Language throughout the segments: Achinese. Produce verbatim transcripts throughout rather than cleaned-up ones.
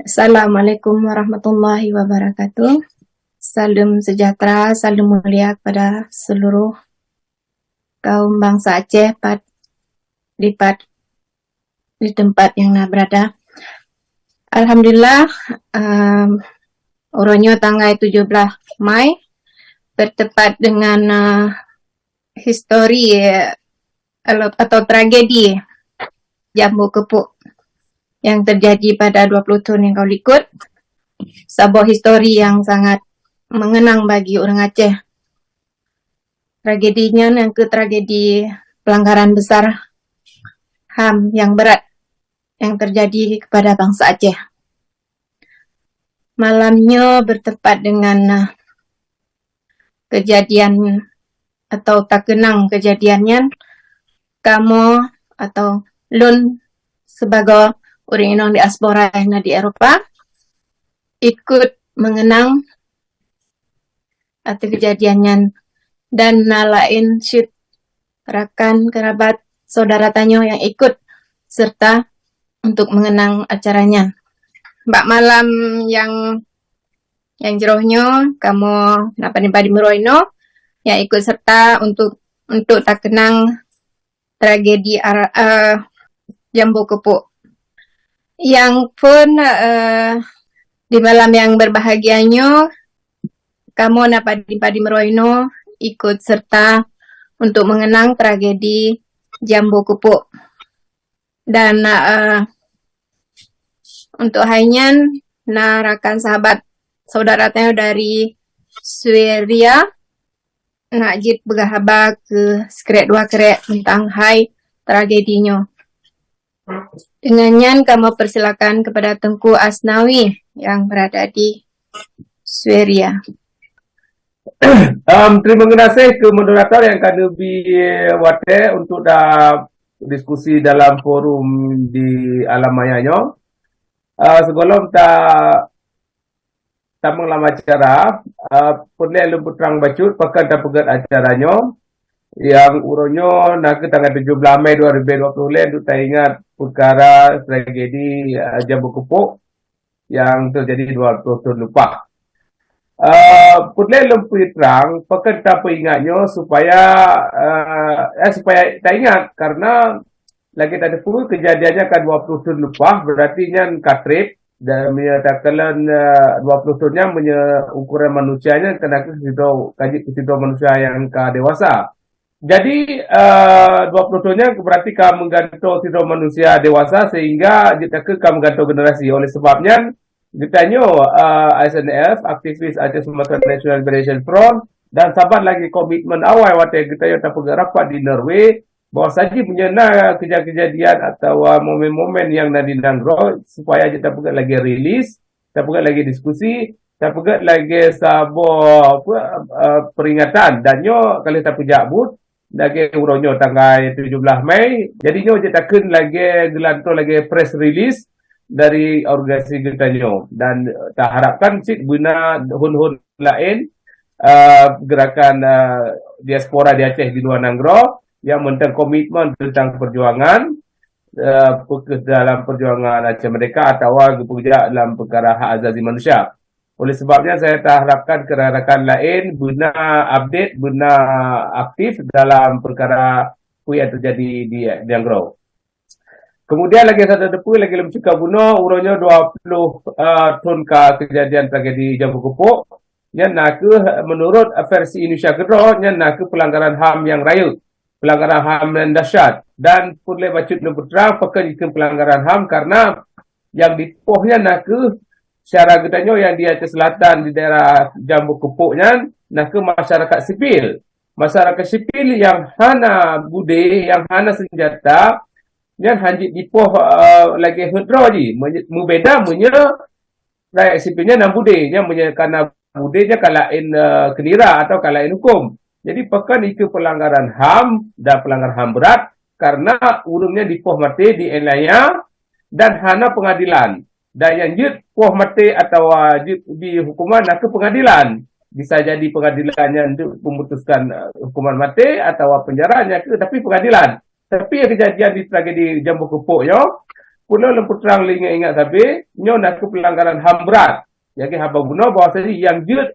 Assalamualaikum warahmatullahi wabarakatuh. Salam sejahtera, salam mulia kepada seluruh kaum bangsa Aceh pat di pat di tempat yang na berada. Alhamdulillah, um, uroe nyoe tanggai tujuh belas Mai bertepat dengan uh, histori uh, atau tragedi Jambu Kepuk yang terjadi pada dua puluh tahun yang ka likot. Saboh histori yang sangat mengenang bagi orang Aceh. Tragedi nyan yang ke tragedi pelanggaran besar HAM yang berat yang terjadi kepada bangsa Aceh. Malam nyoe bertepat dengan uh, kejadian atau takeunang kejadian nyan, kamoe atau lôn sebagai ureuëng inong diaspora yang na di Eropa ikut mengenang atau kejadian nyan dan na laén cit rakan kerabat saudara tanyoe yang ikut serta untuk mengenang acara nyan. Bak malam yang yang jroh nyoe kamoe na padum-padum meuroi inoe yang ikut serta untuk untuk takeunang tragedi uh, Jambu Kepuk. Yang pun uh, di malam yang berbahagia nyoe kamoe na padum-padum meuroi inoe ikut serta untuk mengenang tragedi Jambu Kepuk. Dan uh, untuk hai nyan na rakan sahabat saudara tanyoe dari Swedia nak jeuet peugah haba keu sekrek dua krek tentang hai tragedi nyoe. Dengan nyan kamoe persilakan kepada Teungku Asnawi yang berada di Swedia. Um, terima kasih ke moderator yang ka neubi watée untuk da diskusi dalam forum di alam maya nyoe. Uh, sebelum ta tamong lam acara, uh, peureulée lôn peutrang bacut pakon tapeugét acara nyoe. Yang uroe nyoe na keuh tanggai tujoh blaih Mei dua ribu dua puluh lhée untuk taingat peukara tragedi uh, Jambu Kepuk yang terjadi dua puluh tahun leupah. Uh, peureulée lôn peutrang pakon tapeuingat nyoe supaya uh, eh, supaya taingat karena lagi tadi pun kejadiannya ka dua puluh tahun leupah berarti nyan ka treb dan meunyoe takalon uh, dua puluh tahun nyan meunyoe ukuran manusia nyan kena ke sidroe kaji sidroe manusia yang ka dewasa. Jadi uh, dua puluh tahun nyan berarti ka menggantung sidroe manusia dewasa sehingga jeuet ka menggantung generasi. Oleh sebab nyan geutanyoe uh, S N F, aktivis Aceh Sumatra National Liberation Front dan saban lagi komitmen awai watée geutanyoe tapeugah rapat di Norway bahwa saji meunyoe na kejadian-kejadian atau uh, momen-momen yang na di nanggroe supaya jeuet tapeugah lagi rilis, tapeugah lagi diskusi, tapeugah lagi saboh apa uh, peringatan dan nyoe kali tapeujak buet lagi uroe nyoe tanggai tujoh blaih Mei. Jadi nyoe jeuet takheun lagi geulantoe lagi press release dari organisasi geutanyoe dan taharapkan cit beuna hon-hon laén uh, gerakan uh, diaspora di Aceh di luar nanggroe yang mantong komitmen tentang perjuangan uh, dalam perjuangan Aceh Merdeka atau geupeujak dalam perkara hak azazi manusia. Oleh sebabnya saya taharapkan gerakan laén beuna update, beuna aktif dalam perkara apa yang terjadi di di nanggroe. Kemudian lagi satu teupeu lagi lom cukah bunoe uroe nyoe dua puluh uh, tahun ka kejadian tragedi Jambu Kepuk. Nyan na keuh menurut versi Indonesia keudroe nyan na keuh pelanggaran HAM yang rayeuk, pelanggaran HAM yang dahsyat dan peureulée bacut neupeutram pakon jikheun pelanggaran HAM karena yang dipoh nyan na keuh syara geutanyoe yang di Aceh Selatan di daerah Jambu Kepuk nyan na keuh masyarakat sipil. Masyarakat sipil yang hana bude, yang hana senjata, nyan hanjeuet dipoh uh, lagée hot droe jih. Meubeda meunyoe rakyat sipil nyan na bude, nyan meunyoe kana bude nyan ka laén uh, keunira atau ka laén huköm. Jadi pakon itu pelanggaran HAM dan pelanggaran HAM berat karena ureuëng nyan dipoh maté di Elaya dan hana pengadilan. Dan yang jeuet poh maté atawa jeuet bi hukuman na keuh pengadilan. Bisa jadi pengadilan yang untuk memutuskan uh, hukuman maté atawa penjara nya keuh tapi pengadilan. Tapi yang kejadian di tragedi Jambu Kepuk nyoe Peureulée lôn peutrang lé ingat-ingat sabe, nyoe na kheueh peulanggaran HAM brat. Nyang haba bunoe bahwa saja nyang jeuet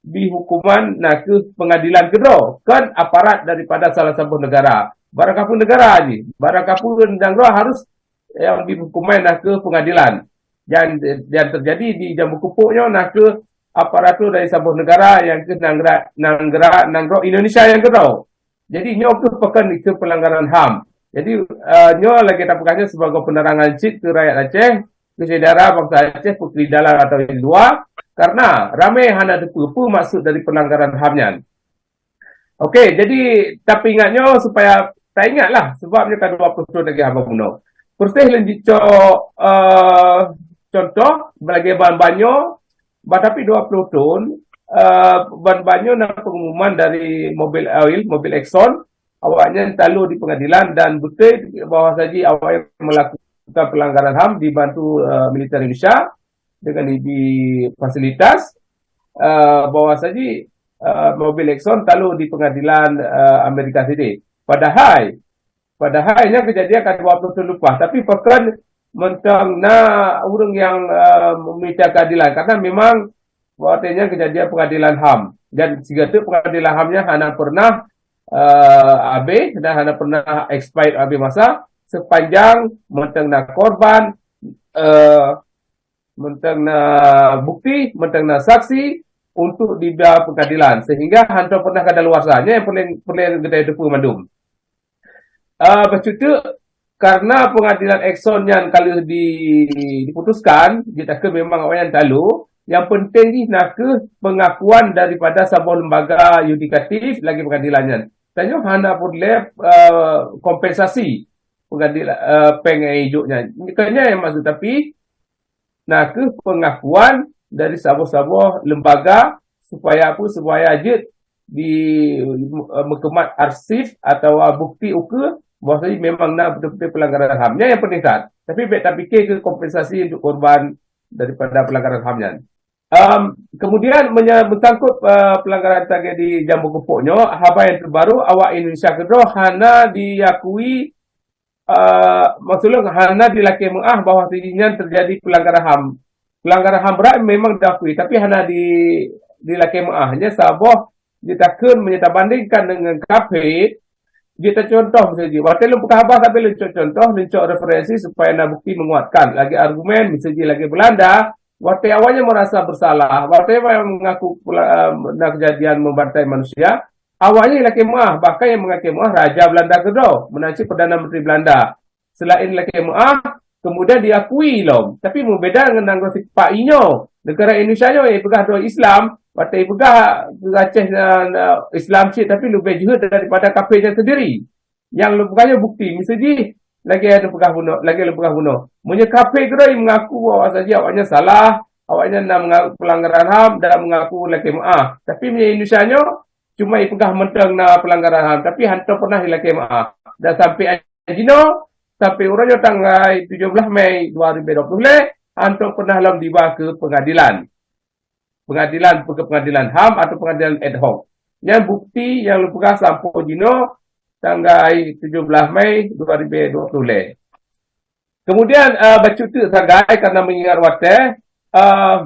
di hukuman na kheueh pengadilan keudroe, kon aparat daripada salah saboh negara. Barang kapeue negara jih, barang kapeue nanggroe harus nyang dihukumai na kheueh pengadilan. Dan, dan terjadi di Jambu Keupoek nyoe na kheueh aparatur dari saboh negara nyang kheueh nanggra-, nanggra-, nanggroe Indonesia nyang keudroe. Jadi nyoe kheueh pakon itu pelanggaran HAM. Jadi, eh, nyoe lagée tapeugah nyoe sebagai penerangan cit keu rakyat Aceh, keu syedara bansa Aceh, peue di dalam atau di luwa, karena ramé hana teupeue peue maksud dari pelanggaran HAM nyan. Okey, jadi tapi ingat nyoe supaya taingatlah, sebab nyoe ka dua puluh thon lagée haba bunoe. Persis lôn jicok, eh, contoh, lagée ban-ban nyoe, bah tapi dua puluh thon, eh, ban-ban nyoe na pengumuman dari mobil oil, mobil Exxon, awaknyan talo di pengadilan dan beutôi bahwa saji awaknyan melakukan pelanggaran HAM dibantu, eh, militer Indonesia dengan diberi fasilitas, eh, bahwa saji, eh, mobil Exxon talo di pengadilan, eh, Amerika Sidek. Padahai, padahai nyan kejadian ka dua puluh thon leupah, tapi pakon mantong na ureuëng nyang, eh, meminta keadilan, karena memang watée nyan kejadian pengadilan HAM. Dan sigoe teuk pengadilan HAM nyan hana pernah, eh, habéh dan hana pernah expired habéh masa sepanjang mantong na korban, eh, mantong na bukti, mantong na saksi untuk diba pengadilan, sehingga hantom pernah kadaluwarsa. Nyan nyang paléng, paléng geutanyoe teupeue mandum. Ah, bacut teuk, karena pengadilan Exxon nyan ka lheueh di-, diputuskan, jeuet takheun memang awaknyan talo, nyang penting jih na kheueh pengakuan daripada saboh lembaga yudikatif lagée pengadilan nyan. Tanyoe hana peureulée, eh, kompensasi pengadilan, eh, péng nyang ijok nyan. Bukan nyan nyang maksud, tapi na kheueh pengakuan dari saboh-saboh lembaga supaya apa, supaya jeuet di, eh, meukeumeumat arsip atawa bukti ukeue bahwa memang na beutôi-beutôi pelanggaran HAM. Nyan nyang penting that. Tapi bék tapike keu kompensasi untuk korban daripada pelanggaran HAM nyan. Em, kemudian menya-, meusangkut, eh, pelanggaran tragedi Jambu Keupoek nyoe, haba nyang terbaru, awak Indonesia keudroe hana diakui, eh, maksud lôn hana dilakée meuáh bahwa saji nyan terjadi pelanggaran HAM. Pelanggaran HAM brat memang diakui, tapi hana di-, dilakée meuáh. Nyan saboh jeuet takheun meunyoe tabandingkan dengan kafé, jeuet tacontoh miseujih. Watée lôn peugah haba sabe lôn cok contoh, lôn cok referensi supaya na bukti menguatkan. Lagée argumen, miseujih lagée Belanda, watée awaknyan merasa bersalah, watée mengaku pula, eh, na kejadian membantai manusia, awaknyan lakée meuáh, bahkan nyang meulakée meuáh Raja Belanda keudroe, meunan cit Perdana Menteri Belanda. Selain lakée meuáh, kemudian diakui lom. Tapi meubeda ngon nanggroe sipak inyoe. Negara Indonesia nyoe, eh, peugah droe Islam, watée peugah keu Aceh na, na Islam cit, tapi leubeh jeuhet daripada kafé nyan sendiri. Nyang lôn peugah nyoe bukti, miseujih lagée lôn peugah bunoe, lagée lôn peugah bunoe. Meunyoe kafé keudroe mengaku bahwa saja awaknyan salah, awaknyan na menga-, pelanggaran HAM dan mengaku lakée meuáh. Tapi meunyoe Indonesia nyoe, cuma ipeugah mantong na pelanggaran HAM, tapi hantom pernah ilakée meuáh. Dan sampai jinoe, sampai uroe nyoe tanggai tujoh belas Mei dua ribu dua puluh lhée, hantom pernah lom diba keu pengadilan. Pengadilan, bukan pengadilan HAM atau pengadilan ad hoc. Nyan bukti nyang lôn peugah sampoe jinoe tanggai tujoh belas Mei dua ribu dua puluh lhée. Kemudian, eh, bacut teuk sagai karena mengingat watée, eh,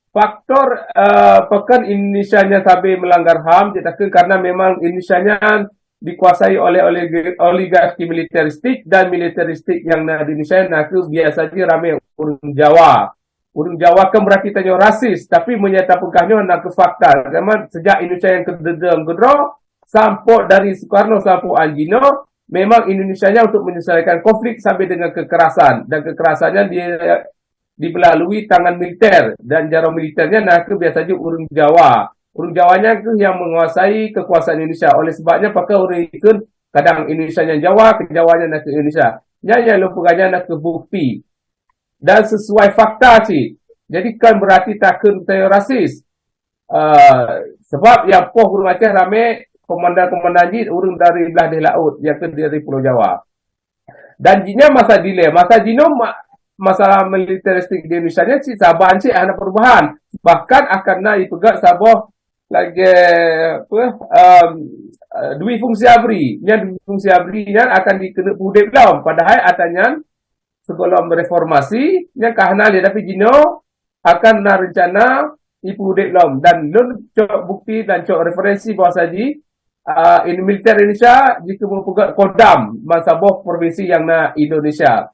faktor, eh, pakon Indonesia nyan sabe melanggar HAM, jeuet takheun karena memang Indonesia nyan dikuasai oleh olig-, oligarki militeristik dan militeristik nyang na di Indonesia na kheueh biasa jih ramé ureuëng Jawa. Ureuëng Jawa kan berarti tanyoe rasis, tapi meunyoe tapeugah nyoe na kheueh fakta. Zaman sejak Indonesia nyang keudeueng keudroe, sampoe dari Soekarno sampoe jinoe, memang Indonesia nyan untuk menyelesaikan konflik sampai dengan kekerasan. Dan kekerasan nyan di-, dibelalui tangan militer. Dan jaroe militer nyan na kheueh biasa jih ureuëng Jawa. Ureuëng Jawa nyan kheueh nyang menguasai kekuasaan Indonesia. Oleh sebab nyan, pakon ureuëng ikheun kadang Indonesia nyan Jawa, keu Jawa nyan na kheueh Indonesia. Nyan nyang lôn peugah nyan na kheueh bukti. Dan sesuai fakta cit. Jadi, kan berarti takheun tanyoe rasis. Ah, sebab nyang poh ureuëng Aceh ramé, komandan-komandan jih ureuëng dari blah deh laôt, nyang kheueh dari Pulo Jawa. Dan jih nyan masa dilée, masa jinoe ma-, masalah militeristik di Indonesia nyan cit saban cit hana perubahan. Bahkan akan na ipeugah saboh lagée, apa, em, eh, dui fungsi ABRI. Nyan dui fungsi ABRI nyan akan dikeuneuk peuudeb lom. Padahai ata nyan sebelum reformasi, nyang ka hana lé, tapi jinoe akan na rencana ipeudép lom. Dan lôn cok bukti dan cok referensi bahwa saji, ah, in militer Indonesia jika meupeugah kodam bansaboh provinsi yang na Indonesia.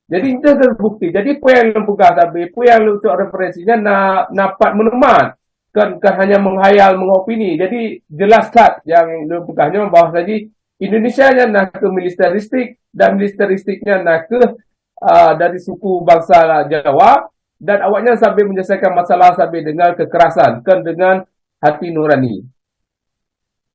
Jadi, itu adalah bukti. Jadi, peue nyang lôn peugah sabe, peue nyang lôn cok referensi nyan na, na pat meunumat. Kan, kan hanya menghayal, mengopini. Jadi, jelas that yang lôn peugah nyoe bahwa saji Indonesia nyan na keuh militeristik dan militeristik nyan na keuh, ah, dari suku bangsa Jawa dan awaknyan sabe menyelesaikan masalah sabe dengan kekerasan, kan dengan hati nurani.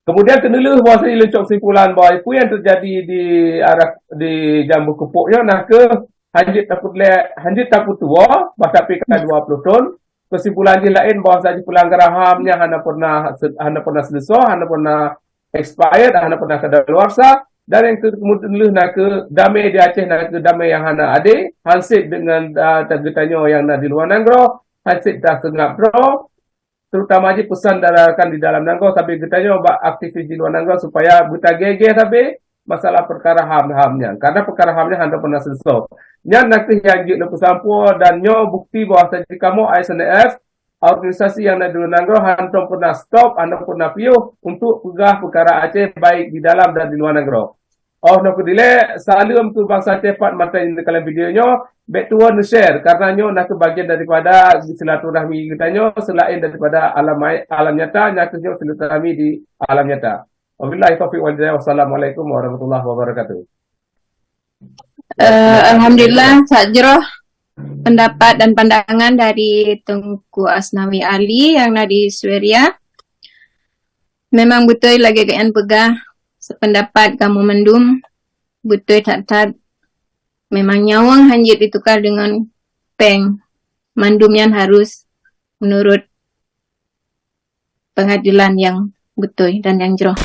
Kemudian keuneulheueh bahwa saji lôn cok kesimpulan bahwa peue nyang terjadi di arah, di Jambu Kepok nyoe na keuh hanjeuet tapeutuwo, bah tapi ka dua puluh thon. Kesimpulan jih laén bahwa saji pelanggaran HAM nyan hana pernah, hana pernah seuleusoe, hana pernah expired, hana pernah kadaluarsa. Dan nyang keu-, kemudian lheueh na keuh damé di Aceh na keuh damé nyang hana adé, hanset dengan, ah, geutanyoe nyang na di luwa nanggroe, hanset taseungab droe, terutama jih pesan dari rakan di dalam nanggroe sambil geutanyoe bak aktivis di luwa nanggroe supaya beutagée-gée sabe masalah perkara HAM-HAM nyan. Karena perkara HAM nyan hana pernah seuleusoe. Nyan na keuh nyang jeuet lôn peusampoe dan nyoe bukti bahwa saji kamoe I S N F, organisasi nyang na di luwa nanggroe, hana pernah stop, hana pernah piôh untuk peugah perkara Aceh baik di dalam dan di luwa nanggroe. Oh, nyoe keu dilée, saleuem keu bansa Aceh pat mantong nyang kalon video nyoe, bék tuwo neu-share, karena nyoe na keuh bagian daripada silaturahmi geutanyoe selain daripada alam ai-, alam nyata, na keuh nyoe silaturahmi di alam nyata. Wabillahi taufiq wal hidayah. Wassalamualaikum warahmatullahi wabarakatuh. Eh, alhamdulillah, that jroh pendapat dan pandangan dari Teungku Asnawi Ali nyang na di Swedia. Memang beutôi lagée geuh nyan peugah, sependapat kamoe mandum, beutôi that-that. Memang nyawöng hanjeuet ditukar deungon péng. Mandum nyan harus menurut pengadilan nyang beutôi dan nyang jroh.